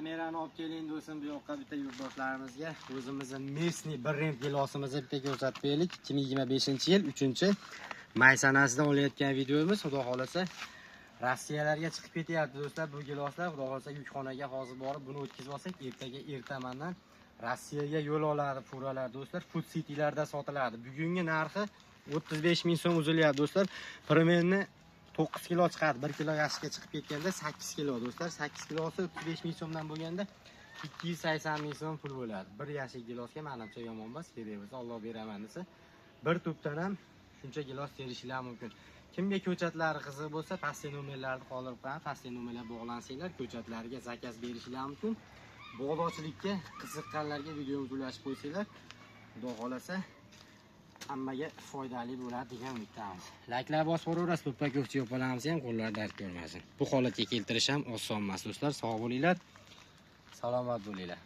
Kamerani olib keling do'stim bu yoqqa, bitta yurtdoshlarimizga o'zimizni местный brend gilosimizni bitta ko'rsatib beraylik. 2025-yil 3-may sanasida olayotgan videomiz, xudo xohlasa, Rossiyalarga chiqib ketyapti do'stlar bu giloslar. Xudo xohlasa, yukxonaga hozir borib buni o'tkazib olsak, ertaga ertamandan Rossiyaga yo'l oladi furalar do'stlar. Food Citylarda sotiladi. Bugungi narxi 35 ming so'm uzilyapti do'stlar. Примерно 9 kilo chiqadi. 1 kilo yashikka chiqib ketganda 8 kilo do'stlar. 8 kilosi 35 ming so'mdan bo'lganda 280 ming so'm pul bo'ladi. Bir yashik gilosga menimcha yomon emas. Kerak bo'lsa, Alloh beraman desa, bir tubdan ham shuncha gilos terishinglar mumkin. Kimga ko'chatlari qiziq bo'lsa, pastki nomerlarni qoldirib qo'yaman. Pastki nomerlar bog'lansanglar, ko'chatlarga zakaz berishinglar mumkin. Bog'dorchilikka qiziqqanlarga videomizni ulashib qo'ysanglar, xudo xohlasa, hammaga foydali bo'ladi degan umiddamiz. Layklar bosib boraverasiz, Po'pakovchi opalarimiz ham qo'llari dard ko'rmasin. Bu holatga keltirish ham oson emas do'stlar. Sog' bo'linglar. Salomat bo'linglar.